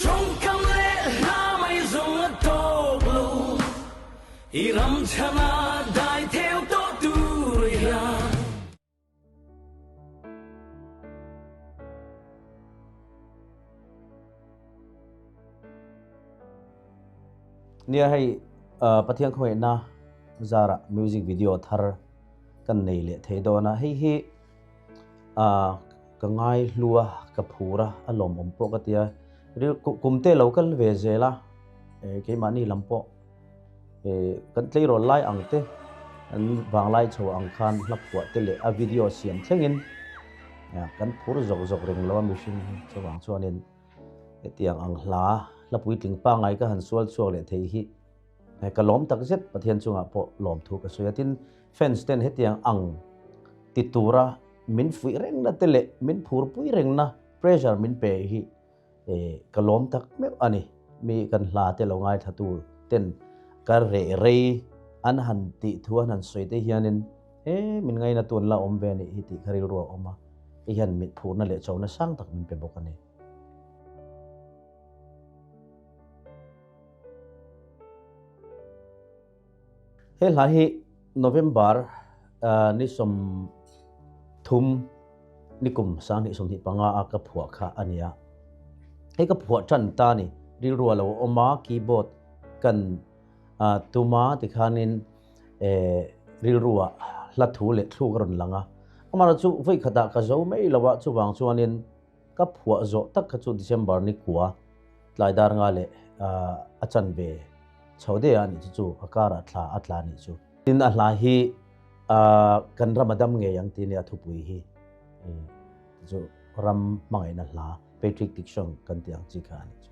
Tawngkam leh hla mai zawng a tawk lo, i ram chhana dai theu tawh tur hian. Nia hei Pathian khawngaihna zarah music video thar kan nei leh thei dawn a, hei hi ka ngai hlu a, ka phur a, a lawmawm pawh ka ti a, kum te lo kal ve zel a, keimahni lam pawh Kan tleirawl lai ang te, an vanglai chho ang khan hla phuah te leh a video siam thlengin kan phur zawk zawk reng lo a mihring hi. Chuvang chuanin hetiang ang hla, hla puitling pangngai ka han sual chhuak leh thei hi ka lawm tak zet Pathian chungah pawh lawmthu ka sawi a. Tin, fans ten hetiang ang ti tura min fuih rengna te leh min phurpui rengna pressure min pe hi Ka lawm tak meuh a ni. Mi kan hla te lo ngaithlatu ten ka reh rei an han tih thu an han sawi te hianin he min ngaina tun la awm ve a nih hi tih kha rilru a awm a, hei hian mit phurna leh chona sang tak min pe bawk a ni. He hla hi November ni 30 nikum 2025 a ka phuah kha a nia. Hei ka phuah tan ta ni, rilru a lo awm a, keyboard kan tum a tikhanin rilru ah hla thu leh thluk a rawn lang a. Amaherawhchu chu vawi khatah ka zo mai lo a, chuvang chuanin Ka phuah zawh tak kha chu December ni kua tlai dar nga leh a chanve chho deuh a nih chu chu a karah thla a tla nih chu. Tin a hla hi kan ram a dam ngei ang tih nia thupui hi chu ram hmangaihna hla patriotic song kan tih ang chi kha a nih chu.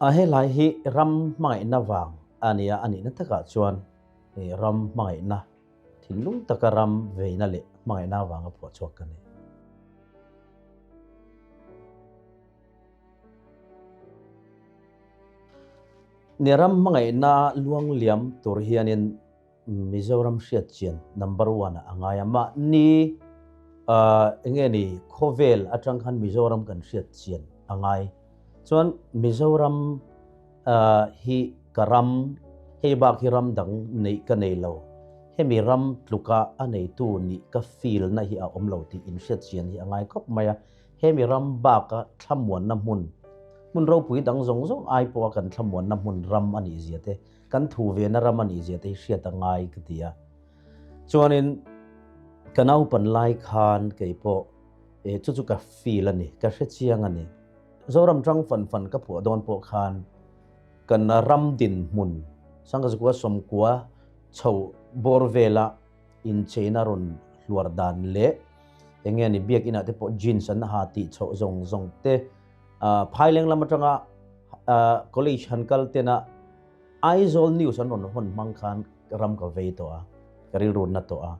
A helai hi ram hmangaihna vang a nia a nihna takah chuan ram hmangaihna, thinlung taka ram veina leh hmangaihna avanga phuah chhuak ka ni. Nia ram hmangaihna luangliam tur hianin Mizoram hriatchian number one ah a ngai a, mahni enge ni khawvel atang khan Mizoram kan hriatchian a ngai. Chuan Mizoram hi ka ram, hei bak hi ram dang neih ka nei lo, hemi ram tluka a neitu nih ka feel na hi a awm lo tih inhriatchian hi a ngai khawp mai a. Hemi ram baka thlamuanna hmun, hmun ropui dang zawng zawng ai pawha kan thlamuanna hmun ram a nih zia te, Kan thu ve na ram a nih zia te hi hriat a ngai ka ti a. Chuanin ka naupan lai khan kei pawh e chu chu ka feel a ni, ka hre chiang a ni. Zoram tang fan fan ka phuah dawn pawh khan kan ram dinhmun Sangkazukua Sawmkua chho bawr vela incheina rawn hluar dan leh eng nge ni biakinah te pawh jeans an ha tih chhoh zawng zawng te Phaileng lam atanga college han kal tena Aizawl news an rawn hawn hmang khan ram ka vei tawh a, ka rilru na tawh a.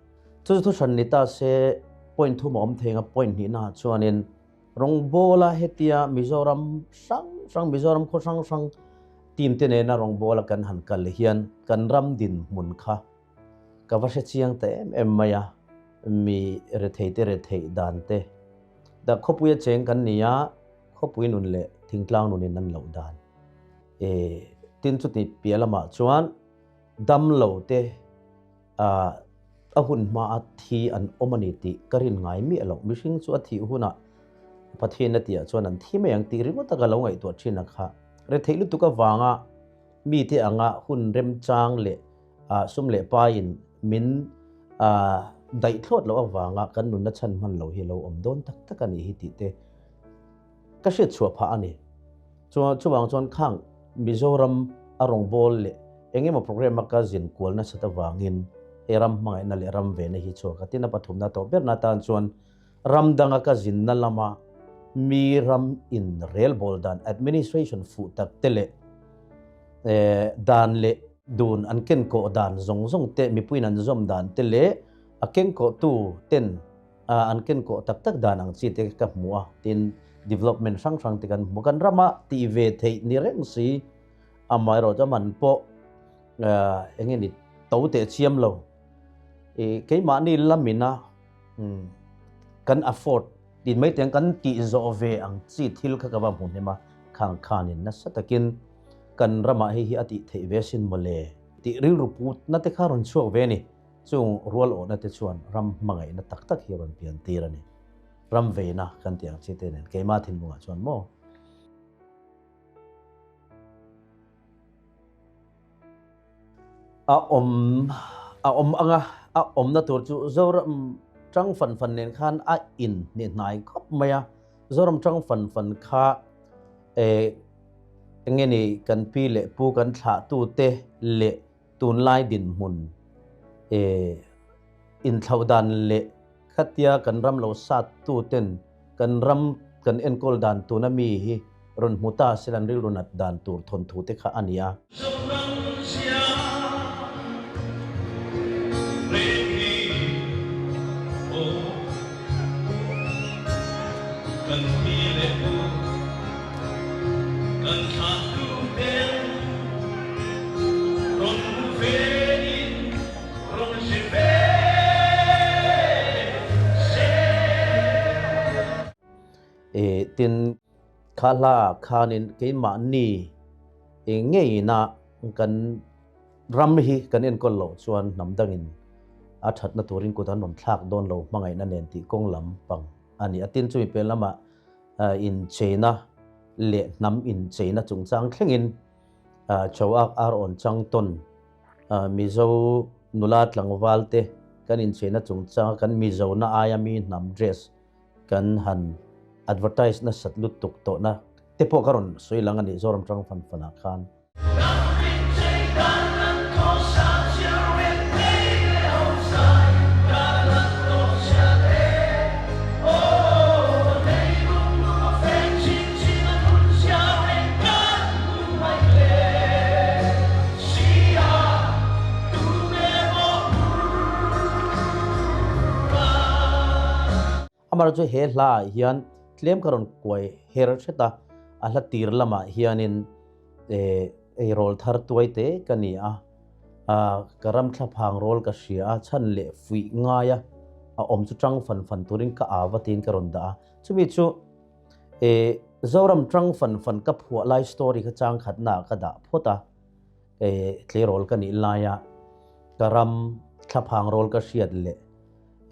Chu chu thuhran ni ta se point thum a awm thei ang a, point hnihna ah chuanin rawngbawla hetia Mizoram hrang hrang, Mizoram khaw hrang hrang team te nena rawngbawla kan han kal hian kan ram dinhmun kha ka va hre chiang ta em em mai a, mi rethei te retheih dan te, Da khawpuia cheng kan ni a, khawpui nun leh thingtlang nunin an loh dan. E, tin chuti piah lamah chuan dam lo te a hun hma a thi an awm a ni tih ka rin ngai miah loh. Mihring chu a thih hunah Pathian a tihah chuan an thi mai ang tih ringawt a ka lo ngaihtuah thin a kha. Retheih lutuk avanga mite anga hun remchang leh sum leh paiin min daih thlawt loh avanga kan nunna chhan hman lo hi lo awm dawn tak tak a nih hi tih te ka hriat chhuah phah a ni. Chuvang chuan khang Mizoram a rawngbâwl leh eng emaw programme a ka zin kual nasat avangin hei ram hmangaihna leh ram vena hi chhuak a. Tin a pathumna tawh berna atan chuan ram danga ka zinna lama mi ram in relbawl dan administration fuh tak te leh dan leh Dun an kenkawh dan zawng zawng te, mipuiin an zawm dan te leh a kenkawhtu ten an kenkawh tak tak dan ang chi te ka hmu a, tin development hrang hrang te kan hmu. Kan rama tih ve theih ni reng si, amaherawh chu aman pawh eng nge ni to teh chiam lo. Keimahni lamina. kan afford tin mai teng kan tih zawh ve ang chi thil kha ka va hmu hnem a, khang khanin nasa takin kan ramah hei hi a tih theih ve sin mawle tih rilru putna te kha rawn chhuak ve a ni. Chung rual awhna te chuan ram hmangaihna tak tak hi a rawn pian tir a ni. Ram veina kan tih ang chi te nen keimah thinlungah chuan maw? A awm a awm ang a, a awmna tur chu Zoram tang fan fan nen khan a in hnih hnai khawp mai a. Zoram tang fan fan kha eh eng nge ni kan pi leh pu kan thlahtute leh tunlai dinhmun eh inthlauh dan leh Khatia kan ram lo sat tu ten kan ram kan enkawl dan tuna mi hi rawn hmu ta se lan rilru nat dan tur thawnthu te kha a ni a. Zoram zia reng hi aw kan pi leh pu kan thlah tu ten rawn hmu ve in Rawn hre ve se. E tin kha hla ah khanin keimahni e ngeina kan ram hi kan enkawl loh chuan hnam dangin a thatna turin kut an rawn thlak dawn lo hmangaihna nen tih kawng lam pang a ni a. Tin chumi piah lamah incheina leh hnam incheina chungchang thlengin Chauak ar awn chang tawn Mizo nula tlangval te kan incheina chungchanga kan Mizona aia mi hnam dress kan han advertise nasat lutuk tawhna te pawh ka rawn sawi lang a ni Zoram tang fan fan ah khan. Amaherawhchu chu he hla ah hian tlem ka rawn kuai her hret a, a hla tir lamah hianin eirawl thar tuai te ka ni a, ka ram thlaphang rawl ka hria a, chhan leh fuih ngaia a awm chu tang fan fan turin ka au va tiin ka rawn dah a, chumi chu E Zoram tang fan fan ka phuah lai story kha chang khatna ah ka dah phawt a, e tleirawl ka nih laia ka ram thlaphang rawl ka hriat leh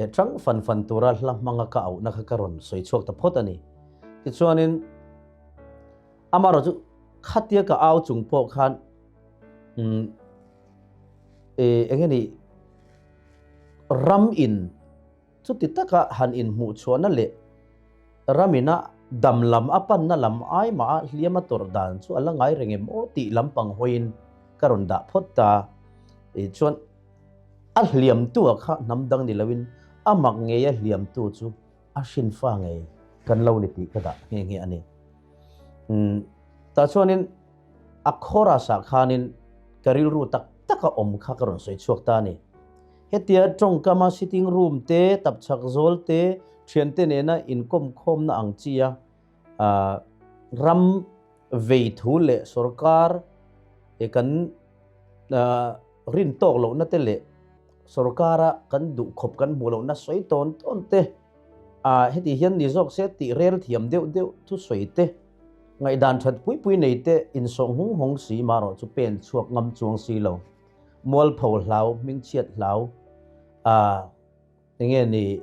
e tang fan fan tura hla hmanga ka auhna kha ka rawn sawi chhuak ta phawt a ni. Tichuanin amaherawh chu khatia ka au chung pawh khan umm e eng nge ni ram in Chuti taka han inhmuhchhuahna leh ramina dam lam a panna lam ai mah a hliam a tawrh dan chu a la ngai reng em aw tih lampang hawiin ka rawn dah phawt ta. Chuan a hliamtu a kha hnam dang ni loin a mak ngei a hliamtu chu a hrinfa ngei kan lo ni tih ka dah nghe nghe a ni. Tah chuanin a chorus ah khanin ka rilru tak tak a awm kha ka rawn sawi chhuak ta a ni. Hetia tawngkama sitting room te, tapchhak zawl te, thiante nena inkawmkhawmna ang chi a ram vei thu leh sorkar kan rin tawk lohna te leh sorkara kan duh khawp kan hmuh lohna sawi tawn tawn te, heti hian ni zawk se tih rel thiam deuh deuh thusawi te, ngaihdan that pui pui nei te insawh nghung hawng si marawh chu pen chhuak ngam chuang si lo. Mualpho hlau, hmingchhiat hlau, a enge ni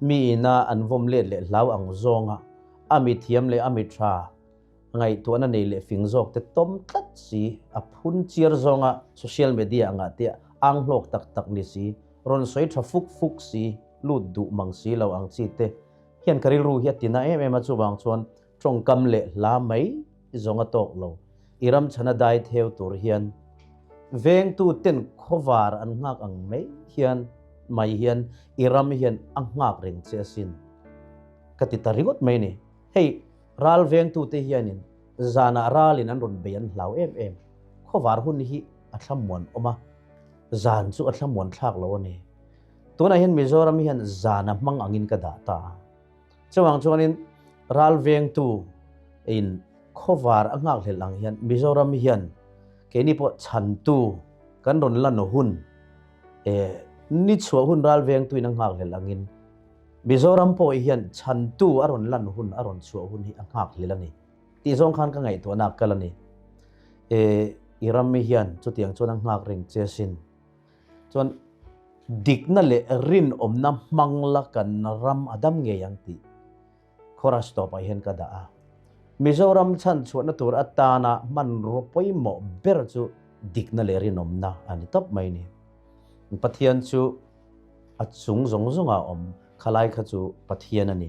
mi ina an vawm let leh hlau ang zawnga a mi thiam leh a mi tha ngaihtuahna nei leh fing zawk te tawm tlat si, a phun chiar zawnga social media angah te ang hlawk tak tak ni si, rawn sawi tha fuk fuk si, lut duh mang si lo ang chi te hian ka rilru hi a tina em em a, chuvang chuan Tawngkam leh hla mai zawng a tawk lo. I ram chhana dai theu tur hian vengtu ten khawvar an nghak ang mai hian mai hian i ram hian a nghak reng che asin ka ti ta ringawt mai ni. Hei ral vengtu te hianin zanah ralin an rawn bei an hlau em em. Khawvar hun hi a thlamuan awm a, zan chu a thlamuan thlak lo a ni. Tunah hian Mizoram hian zan a hmang angin ka dah ta a. Chuvang chuanin ral vengtu in khawvar a nghakhlelh ang hian Mizoram hian keini pawh chhantu kan rawn lan hun ni chhuah hun ral vengtu in a nghakhlelh angin Mizoram pawh hian chhantu a rawn lan hun, a rawn chhuah hun hi a nghak hlel a ni tih zawng khan ka ngaihtuahna a kal a ni. E, i ram mi hian chutiang chuan a nghak reng che asin. Chuan dikna leh rinawmna hmang la kan ram a dam ngei ang tih chorus tawpah hian ka dah a. Mizoram chhanchhuahna tur atana hmanrua pawimawh ber chu dikna leh rinawmna a ni tawp mai ni. Pathian chu a chung zawng zawngah awm, khalai kha chu Pathian a ni.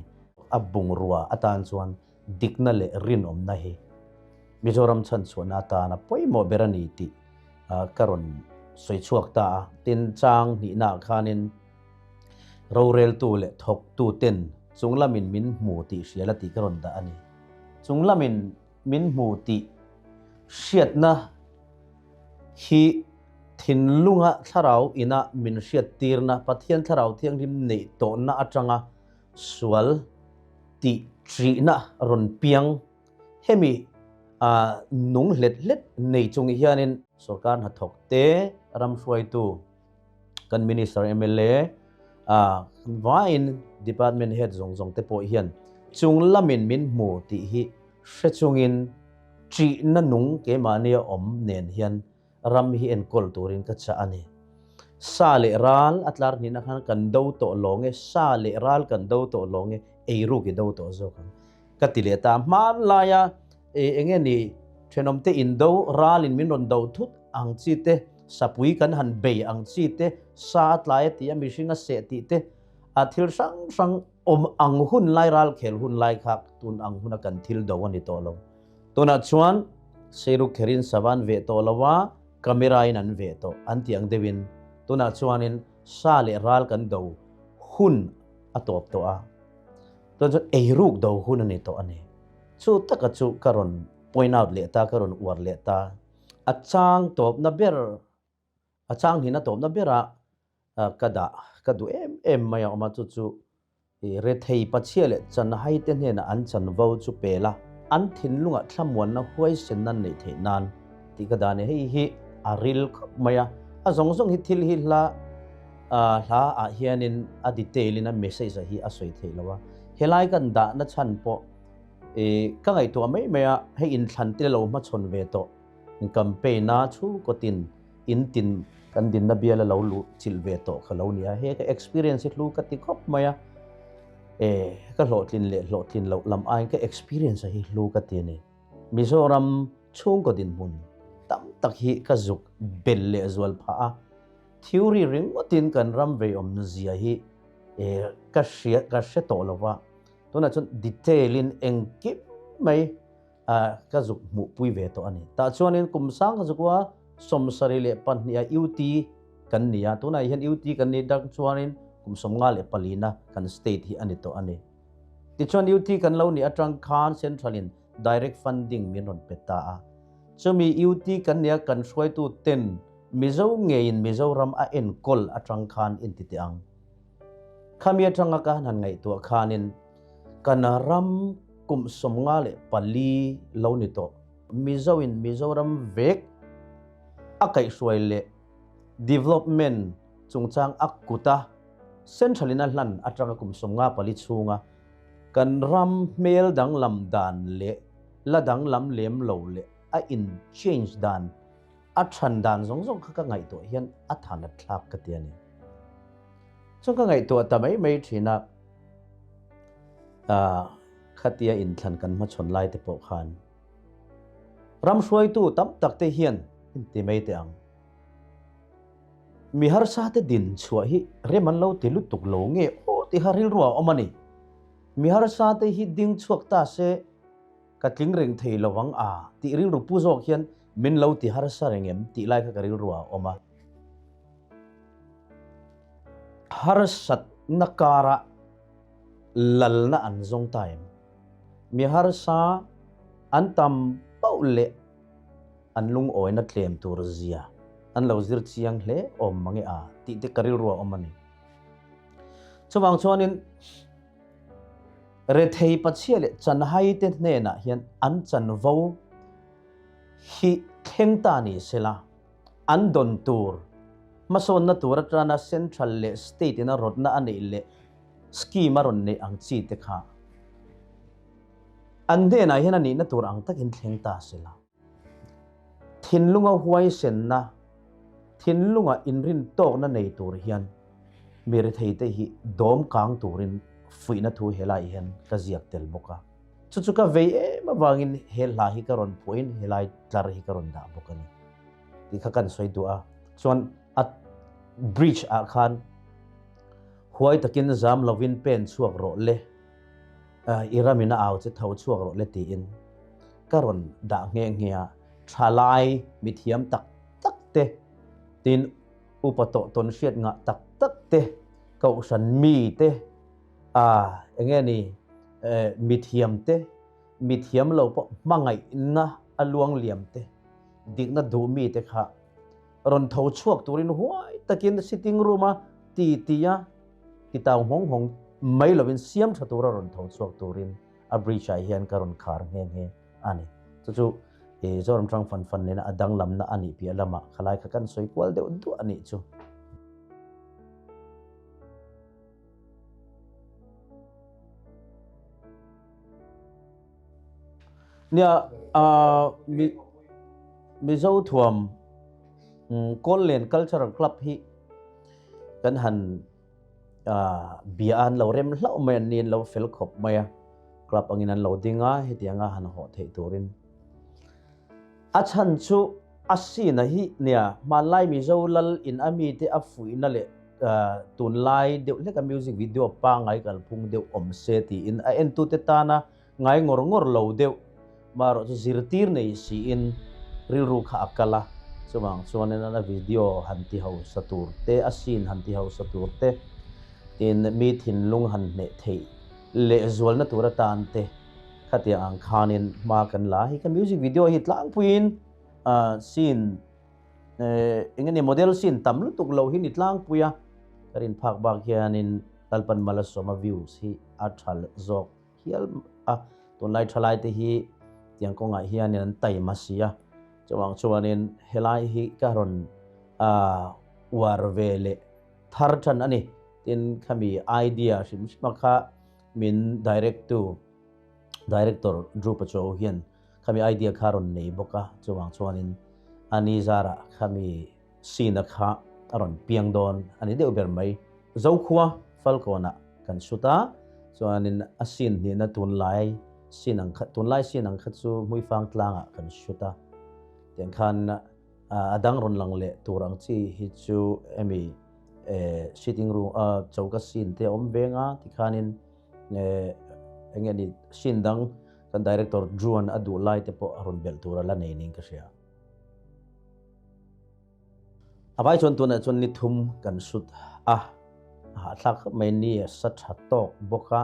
A bungrua atan chuan dikna leh rinawmna hi Mizoram chhanchhuahna atana pawimawh ber a ni tih ka rawn sawi chhuak ta a. Tin, chang hnihnaah khanin roreltu leh thawktu ten chung lamin min hmu tih hria la tih ka rawn dah a ni. Chung lamin min hmu tih hriatna hi thinlunga thlarau ina min hriattirna, Pathian thlarau thianghlim neih tawhna atanga sual tih ṭihna rawn piang hemi nung hlet hlet nei chung hianin sorkar hnathawk te, ram hruaitu kan Minister, mla vaiin Department Head zawng zawng te pawh hian chung lamin min hmu tih hi hre chungin ṭihna nung keimahnia awm nen hian ram hi enkawl turin ka chah a ni. Sa leh ral a tlar hnihna khan kan do tawh lawng e, sa leh ral kan do tawh lawng e, eiruk i do tawh zawk ang ka ti leh ta. Hmanlaia eng nge ni thenawmte indo ralin min rawn do thut ang chi te, sapui kan han bei ang chi te, sa a tlai a tih a mihring a seh tih te, a thil hrang hrang awm ang hun lai ral khel hun lai kha tun ang huna kan thil do a ni tawh lo. Tunah chuan Seiruk kherin sava an veh tawh lo a, camera in an veh tawh an tih ang deuhin tunah chuanin sa leh ral kan do hun a tawp tawh a, tunah chuan eiruk do hun a ni tawh a ni. Chu taka chu ka rawn point out leh ta, ka rawn uar leh ta. A chang tawpna ber, a chang hnihna tawpna berah ka dah, ka duh em em mai a awm a, chu chu Rethei pachhia leh chanhaite hnenah an chanvo chu pe la, an thinlungah thlamuanna huaisenna an neih theih nan tih ka dah a ni. Hei hi a ril khawp mai a, a zawng zawng hi thil hi hla hla ah hianin a detail in a message ah hi a sawi theih lo a, helai kan dahna chhan pawh ka ngaihtuah mai mai a, hei inthlan te lo hmachhawn ve tawh campaign a chhungkawtin In tin kan dinna bial a lo luh chilh ve tawh kha lo nia. He ka experience hi hlu ka ti khawp mai a. E, ka hlawhtlin leh hlawhtlin loh lam aiin ka experience a hi hlu ka ti a ni. Mizoram chhungkaw dinhmun tam tak hi ka zuk bel leh zual phah a. Theory ringawtin kan ram vei awmzia hi e, ka hria, ka hre tawh lo va. Tunah chuan detail in engkim mai ka zuk hmuhpui ve tawh a ni. Tah chuanin kum sang ka zuk a, 72 ah UT kan ni a, tunah hian UT kan nih dak chuanin kum 54 na kan state hi a ni tawh a ni. Tichuan UT kan lo nih atang khan Central in direct funding min rawn pe ta a. Chumi UT kan nia kan hruaitu ten Mizo ngeiin Mizoram a enkawl atang khan inti teh ang. Khami atanga ka han ngaihtuah khanin Kan ram kum 54 lo ni tawh. Mizo in Mizoram vek a kaihhruai leh development chungchang a kut a central in a hlan atanga kum 54 chhunga kan ram hmel danglam dan leh la danglam lem lo leh a in change dan a than dan zawng zawng kha ka ngaihtuah hian a thanat thlak ka ti a ni. Chuan ka ngaihtuah ta mai mai thin a. Khatia inthlan kan hmachhawn lai te pawh khan ram hruaitu tam tak te hian inti mai teh ang. Mi harsa te din chhuah hi rem an lo ti lutuk lo nge aw tiha rilru a awm a ni. Mi harsa te hi ding chhuak ta se ka tling reng thei lo ang a tih rilru pu zawk hian min lo ti harsa reng em tih lai kha ka rilru ah a awm a. Harsatna kara lalna an zawng ta em? Mi harsa an tam pauh leh an lungawina tlem tur zia an lo zir chiang hle awm mange a tih te ka rilru a awm a ni. Chuvang chuanin rethei pachhia leh chanhai te hnenah hian an chanvo hi thleng ta ni sela, An dawn tur, hmasawnna tur atana central leh state ina rawtna a neih leh scheme a rawn neih ang chi te kha an hnenah hian a nihna tur ang takin thleng ta se la. Thinlunga huaisenna, thinlunga inrin tawkna nei tur hian mi retheite hi dawm kang turin fuihna thu helai hian ka ziak tel bawk a. Chu chu ka vei em avangin he hla hi ka rawn phuahin helai tlar hi ka rawn dah bawk a ni tih kha kan sawi duh a. Chuan a bridge ah khan huai takin zam lovin pen chhuak rawh le, i ramin a au che tho chhuak rawh le tiin ka rawn dah nghe nghe a. Thalai mithiam tak tak te, tin upa tawh tawn hriat ngah tak tak te, kohhran mi te, A, enge ni, eh, mithiam te, mithiam lo pawh hmangaihna a luang liam te, dikna duh mi te kha rawn tho chhuak turin huai takin sitting room a ti ti a, titau nghawng nghawng mai lovin siam tha tura rawn tho chhuak turin a bridge ah hian ka rawn khar nghe nghe a ni. Chu chu i Zoram Ṭang Fan Fan nena a danglamna a nih piah lamah khalai kha kan sawi kual deuh duah a nih chu. Nia, Mizo thuam Kawllen Cultural Club hi kan han bia an lo rem hlauh mai an ni an lo fel khawp mai a, club angin an lo ding a, hetianga han hawh theih turin. A chhan chu a sina hi nia, hmanlai Mizo lal in a mite a fuihna leh tunlai deuh hleka music video pangngai kalphung deuh awm se tiin a entute tana ngai ngawr ngawr lo deuh marawh chu zirtir nei siin rilru kha a kal a, chuvang chuanin a video han ti hausa tur te, a scene han ti hausa tur te, tin mi thinlung han hneh theih lehzualna tur atan te Khatiang ang khanin hma kan la a, hei ka music video hi tlangpuiin scene eng nge ni model scene tam lutuk lo hi ni tlangpui a, ka rin phak bak hianin Lalpan Malasawma views hi a tha zawk hial a, tunlai thalai te hi tiang kawngah hianin an taima si a, chuvang chuanin helai hi ka rawn uar ve leh thar tan a ni, tin khami idea hrim hrim a kha Min direct tu Director Drew Pachuau hian khami idea kha rawn nei bawk a, chuvang chuanin a ni zarah khami scene a kha a rawn piang dawn a ni deuh ber mai. Zokhua Falkawnah kan shoot a, chuanin a scene hnihna tunlai scene ang kha tunlai scene ang kha chu Hmuifang tlangah kan shoot a, tiang khan a dang rawn lang leh tur ang chi hi chu hemi sitting room a choka scene te a awm veng a tikhanin eng nge ni scene dang kan director Druan a duh lai te pawh a rawn belh tur a la nei niin ka hria. A vai chuan tunah chuan ni thum kan shoot a, a hahthlak khawp mai ni a sa tha tawk bawk a,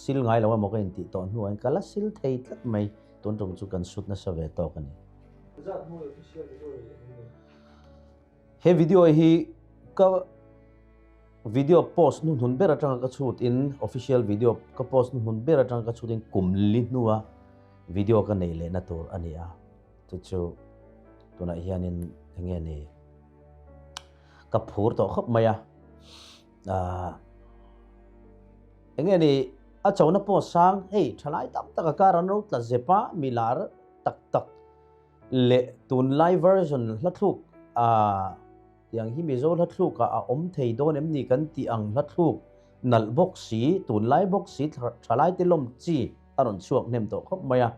sil ngai lo emaw ka intih tawh hnuah hian ka la sil thei tlat mai, tun tum chu kan shoot nasa ve tawk a ni. He video hi ka video post hnu hnun ber atanga ka chhut in official video ka post hnu hnun ber atanga ka chhut in kum li hnua video ka nei lehna tur a ni a, chu chu tunah hianin enge ni ka phur tawh khawp mai a, enge ni a chona pawh sang hei thalai tam tak a kar an ro tla zep a, mi lar tak tak Leh tunlai version hlathluk a tiang hi Mizo hlathluk ah a awm thei dawn em ni kan tih ang hlathluk nalh bawk si, tunlai bawk si thalai te lawm chi a rawn chhuak hnem tawh khawp mai a,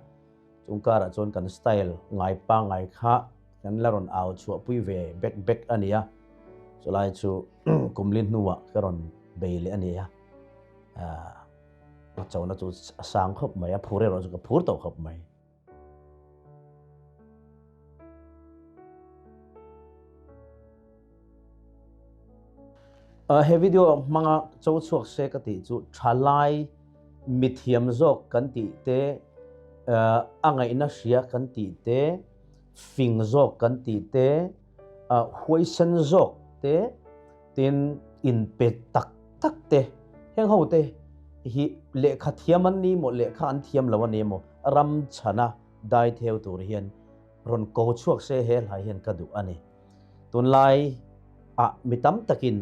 chung karah chuan kan style ngai pangngai kha kan la rawn au chhuahpui ve bek bek a ni a, chulai chu kumli hnuah ka rawn bei leh a ni a, a chona chu a sang khawp mai a, phur erawh chu ka phur tawh khawp mai. He video hmanga cho chhuak se ka tih chu thalai mithiam zawk kan tih te, a ngaihna hria kan tih te, fing zawk kan tih te, huaisen zawk te, tin inpe tak tak te, heng ho te hi lehkha thiam an ni maw, lehkha an thiam lo a ni maw, ram chhana dai theu tur hian rawn ko chhuak se he hlai hian ka duh a ni. Tunlai ah mi tam takin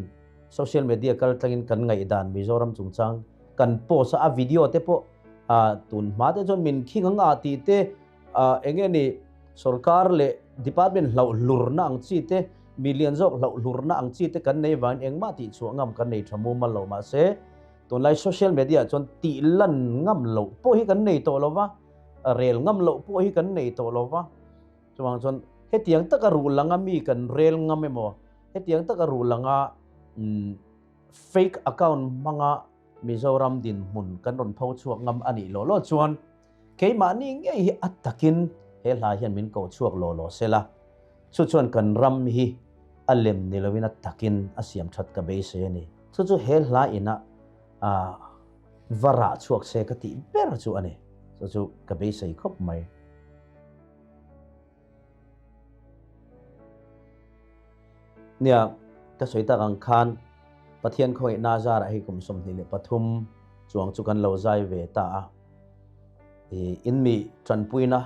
Social media kal tlangin kan ngaihdan Mizoram chungchang kan post a, a video te pawh tun hma te chuan min khing ang a tih te, eng nge ni sorkar leh department hlauh hlurna ang chi te, mi lian zawk hlauh hlurna ang chi te kan nei vangin engmah tih chhuah ngam kan nei tha mumal lo. Mahse, tunlai social media ah chuan tih lan ngam loh pawh hi kan nei tawh lo va, rel ngam loh pawh hi kan nei tawh lo va. Chuvang chuan hetiang taka ruh langa mi kan rel ngam emaw, hetiang taka ruh langa fake account hmanga Mizoram dinhmun kan rawn pho chhuak ngam a nih law law chuan keimahni ngei hi a takin he hla hian min ko chhuak law law se la, chu chuan kan ram hi a lem ni loin a takin a siam that ka beisei a ni. Chu chu he hla ina va rah chhuak se ka tih ber chu a ni. Chu chu ka beisei khawp mai. Nia, ka sawi tak ang khan Pathian khawngaihna zarah hei kum 23 chuang chu kan lo zai ve ta a. I in mi tanpuina,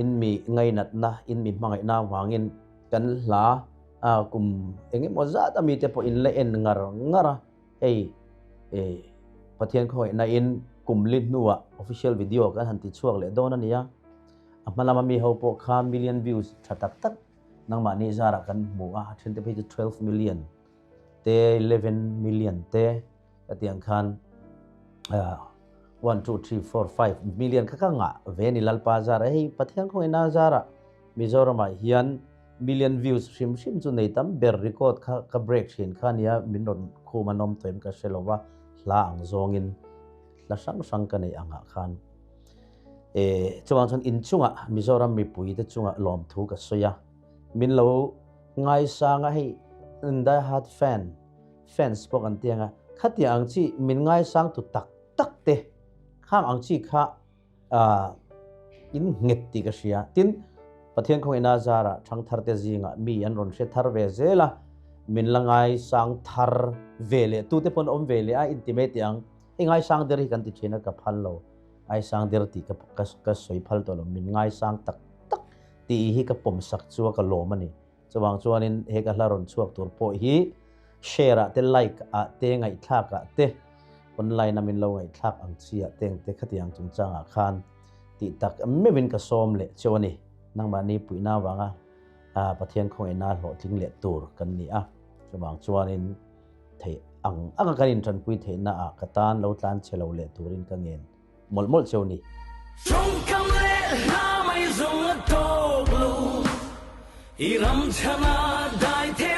in mi ngainatna, in mi hmangaihna vangin kan hla a kum eng emaw zat a mite pawh in la en ngar ngar a. Hei i Pathian khawngaihna in kum li hnuah official video kan han ti chhuak leh dawn a nia. A hma lama mi ho pawh kha million views tha tak tak nangmahni zarah kan hmu a, a then te phei chu 12 million te, 11 million te ka tih ang khan 1, 2, 3, 4, 5 million kha ka ngah ve a ni Lalpa zarah. Hei Pathian khawngaihna zarah Mizoramah hian million views hrim hrim chu nei tam ber record kha ka break thin kha nia min rawn khum an awm tawh em ka hre lo va, hla ang zawngin hla hrang hrang ka neih angah khan. E, chuvang chuan in chungah Mizoram mipui te chungah lawmthu ka sawi a, min lo ngaisang a, hei die hard fan, fans pawh kan ti ang a, khatiang ang chi min ngaisang tu tak tak te khang ang chi kha in nghet tih ka hria. Tin, Pathian khawngaihna zarah thangthar te zingah mi an rawn hre thar ve zel a, min la ngaisang thar ve leh tute pawh an awm ve leh a, inti mai teh ang, hei ngaisang der hi kan ti thin a, ka phal lo. Ngaisang der tih ka ka sawi phal tawh lo, min ngaisang tak tak tih hi ka pawm sak chu a ka lawm a ni. Chuvang chuanin he ka hla rawn chhuak tur pawh hi share ah te, like ah te, ngaihthlak ah te, online a min lo ngaihthlak ang chi ah te engte khatiang chungchang ah khan tih tak meuhin ka sawm leh cheu a ni. Nangmahni puihna avanga Pathian khawngaihna hlawhtling leh tur kan ni a, chuvang chuanin theih ang anga kan intanpui theihna ah ka tan lo tlan che lo leh turin ka ngen mawlh mawlh cheu ni. Tawngkam leh hla mai zawng a tawk lo, i ram chhana dai theu.